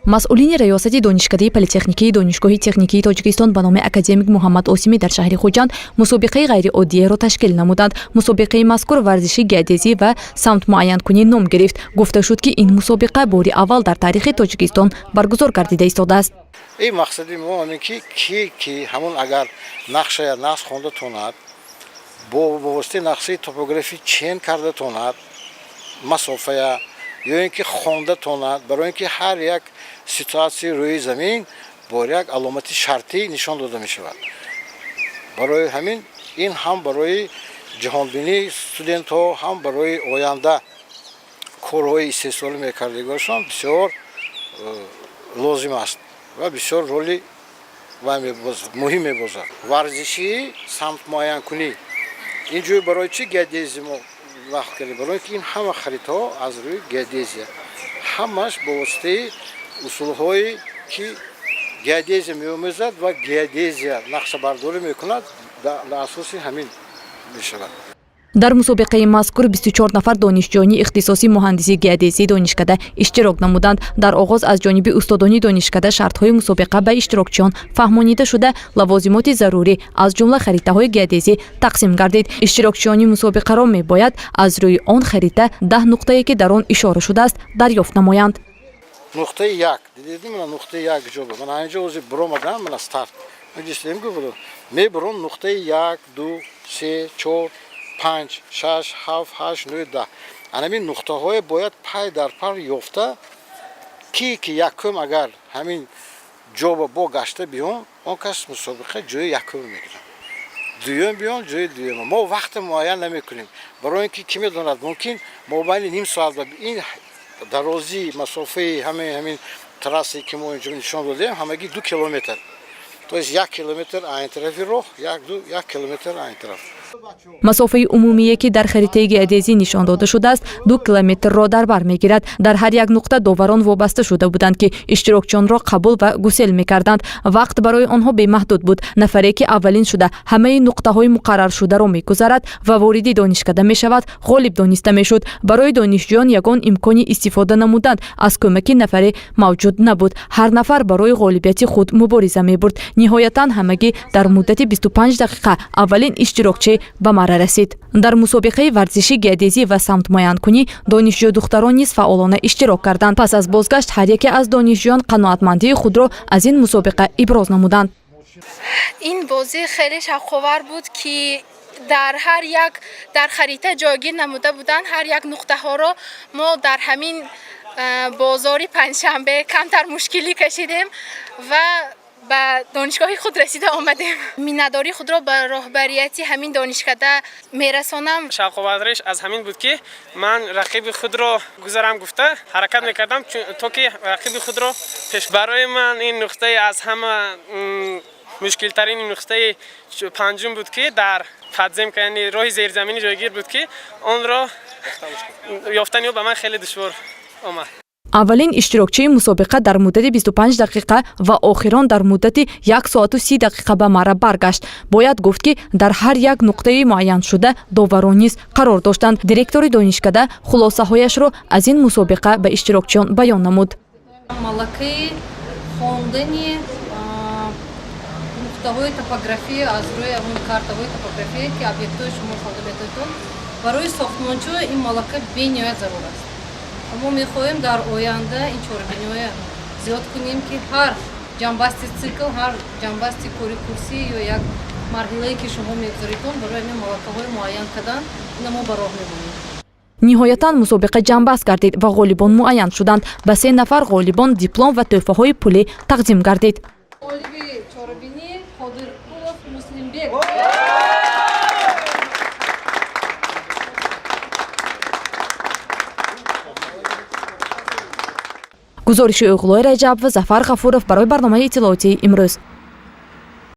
Масъулини раёсати Донишкадаи политехникии Донишгоҳи техникии Тоҷикистон ба номи академик Муҳаммад Осимӣ дар шаҳри Хуҷанд мусобиқаи ғайриоддиеро ташкил намуданд. Мусобиқаи мазкур варзиши геодезӣ ва самтмуайянкунӣ ном гирифт. Гуфта шуд, ки ин мусобиқа бори аввал дар таърихи Тоҷикистон баргузор гардида истодааст. Ин мақсади мо ҳамин ки ҳамон агар нақшая нақш хонда тонад, бо воситаи нақшаи топографӣ чен карда тонад масофая ё ин ки хонда тонад, барои ин ки ҳар як ситуатсияи рӯи замин бо як аломати шартӣ нишон дода мешавад. Барои ҳамин ин ҳам барои ҷаҳонбинии студентҳо, ҳам барои оянда корҳои истеҳсолӣ мекардагиашон бисёр лозим аст ва бисёр роли муҳим мебозад. Варзиши самтмуайянкунӣ ин ҷой барои чӣ геодезия мо вақт кардем? Барои ин ки ин ҳама харитаҳо аз рӯи геодезия, ҳамаш бо воситаи усулҳое ки геодезия меомӯзад ва геодезия нақшабардорӣ мекунад, дар асоси ҳамин мешавад. Дар мусобиқаи мазкур 24 нафар донишҷӯёни ихтисоси муҳандисии геодезии донишкада иштирок намуданд. Дар оғоз аз ҷониби устодони донишкада шартҳои мусобиқа ба иштирокчиён фаҳмонида шуда, лавозимоти зарурӣ, аз ҷумла харитаҳои геодезӣ, тақсим гардид. Иштирокчиёни мусобиқаро мебояд аз рӯи он харита 10 нуқтае, ки дар он ишора шудааст, дарёфт намоянд. Нуқтаи як дидед, мана нуқтаи як ҷо, мана ҳаминҷо ози биромадам, мана старт мебуром, нуқтаи як, ду, се, чор, панҷ, шаш, ҳафт, ҳашт, нӯ, 10. Анамин нуқтаҳое бояд пай дар пай ёфта, ки якум агар ҳамин ҷоба бо гашта биён, он кас мусобиқа ҷои якум мегирад, дуюм биён, ҷои дуюм. Мо вақти муайян намекунем, барои ин ки кӣ медонад, мумкин мобайни ним соат ин дарозии масофаи ҳамин трассае, ки мо инҷо нишон додем, ҳамагӣ 2 километр, то есть 1 километр айн тарафи роҳ, як ду 1 километр айн тараф. Масофаи умумие, ки дар харитаи геодезӣ нишон дода шудааст, 2 километрро дар бар мегирад. Дар ҳар як нуқта доварон вобаста шуда буданд, ки иштирокчиёнро қабул ва гусел мекарданд. Вақт барои онҳо бемаҳдуд буд. Нафаре, ки аввалин шуда ҳамаи нуқтаҳои муқарраршударо мегузарад ва вориди донишкада мешавад, ғолиб дониста мешуд. Барои донишҷӯён ягон имкони истифода намудан аз кӯмаки нафаре мавҷуд набуд. Ҳар нафар барои ғолибияти худ мубориза мебурд. Ниҳоятан ҳамагӣ дар муддати 25 дақиқа аввалин иштирокчӣ ба марра расид. Дар мусобиқаи варзиши геодезӣ ва самтмуайянкунӣ донишҷӯ духтарон низ фаъолона иштирок карданд. Пас аз бозгашт ҳар яке аз донишҷӯён қаноатмандии худро аз ин мусобиқа иброз намуданд. Ин бозӣ хеле шавқовар буд, ки дар ҳар як дар харита ҷойгир намуда буданд ҳар як нуқтаҳоро. Мо дар ҳамин бозори Панҷшанбе камтар мушкилӣ кашидем ва ба донишгоҳи худ расида омадем. Миннатдории худро ба роҳбарияти ҳамин донишкада мерасонам. Шавқовариш аз ҳамин буд, ки ман рақиби худро гузарам гуфта ҳаракат мекардам, то ки рақиби худро пеш. Барои ман ин нуқтаи аз ҳама мушкилтарин нуқтаи панҷум буд, ки дар подземка, яъне роҳи зерзаминӣ ҷойгир буд, ки онро ёфтани ӯ ба ман хеле душвор омад. Аввалин иштирокчии мусобиқа дар муддати 25 дақиқа ва охирон дар муддати 1 соату 30 дақиқа ба марра баргашт. Бояд гуфт, ки дар ҳар як нуқтаи муайяншуда доварон низ қарор доштанд. Директори донишкада хулосаҳояшро аз ин мусобиқа ба иштирокчиён баён намуд. Малакаи хондани нуқтаҳои топография аз рӯи ҳамон картаҳои топография, ки объектҳои шумо хонда метавонед, барои сохтмончиҳо ин малака бениҳоят зарур аст. Мо мехоҳем дар оянда ин чорабиниҳоя зиёд кунем, ки ҳар ҷамъбасти цикл, ҳар ҷамъбасти кори курсӣ ё як марҳилае, ки шумо мегузоритон, барои ҳамин малакаҳои муайян кардан, ина мо ба роҳ мемонем. Ниҳоятан мусобиқа ҷамъбаст гардид ва ғолибон муайян шуданд. Ба се нафар ғолибон диплом ва тӯҳфаҳои пулӣ тақдим гардид. Ғолиби чорабинӣ Қодирқулов Муслимбек. Гузориши Оғлои Раҷаб ва Зафар Ғафуров барои барномаи иттилоотии «Имрӯз».